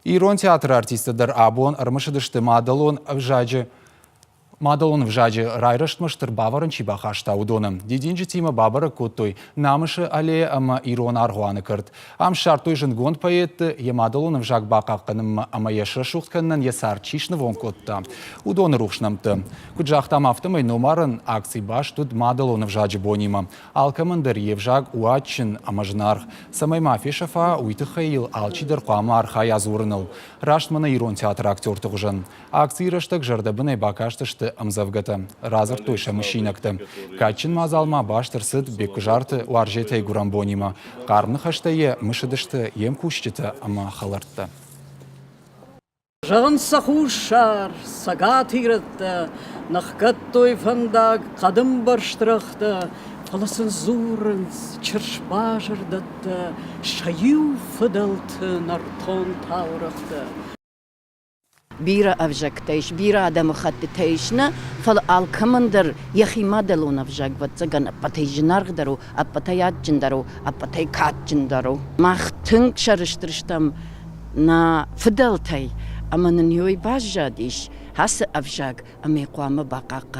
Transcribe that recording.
Ирон театры артисттӕ дӕр абон ӕрымысыдысты мадӕлон ӕвзаджы Мадӕлон ӕвзаджы райрӕзтмӕ стыр бавӕрӕн чи бахаста, уыдоны дидинджытимӕ бабӕрӕг кодтой Намысы аллея ӕмӕ Ирон аргъуаны кӕрт. Ам ссардтой зындгонд поэтты, йӕ мадӕлон ӕвзаг бахъахъхъӕнынмӕ ӕмӕ йӕ срӕсугъд кӕнынӕн йӕ цард чи снывонд кодта, уыдоны рухс нӕмттӕ. Куыд загътам, афтӕмӕй номарӕн акци баст уыд мадӕлон ӕвзаджы бонимӕ. Алкӕмӕн дӕр йе взаг у адджын ӕмӕ зынаргъ. Цӕмӕй ма фесӕфа, уый тыххӕй йыл алчидӕр хъуамӕ архайа дзурыныл. Раст мӕнӕ ирон театры актерты хуызӕн. Акцийы рӕстӕг зӕрдӕбынӕй бакастысты ӕмдзӕвгӕтӕ, радзырдтой сӕ мысинӕгтӕ. Кадджын мадзалмӕ баст ӕрцыд Беккуызарты Уарзетӕй гуырӕнбонимӕ. Хъарм ныхӕстӕ йӕ мысыдысты йе мкусджытӕ ӕмӕ хӕлӕрттӕ. Зӕгъынц сӕ Хуссар, Цӕгат ирӕттӕ, ныхгӕдтой фӕндаг хъӕдӕмбӕрзт рӕгътӕ, фӕлӕ сын дзурынц чырсбазырдӕттӕ сӕ иу фыдӕлты нӕртон таурӕгътӕ. Бирӕ ӕвзӕгтӕ ис, бирӕ адӕмыхӕттытӕ ис нӕ, фӕлӕ алкӕмӕн дӕр йӕхи мадӕлон ӕвзаг, ӕвӕццӕгӕн, ӕппӕтӕй зынаргъдӕр у, ӕппӕтӕй адджындӕр у, ӕппӕтӕй кадджындӕр у. Мах тынг сӕрыстыр стӕм нӕ фыдӕлтӕй, ӕмӕ нын уый баззадис ацы ӕвзаг ӕмӕ хъуамӕ бахъахъхъӕнӕм.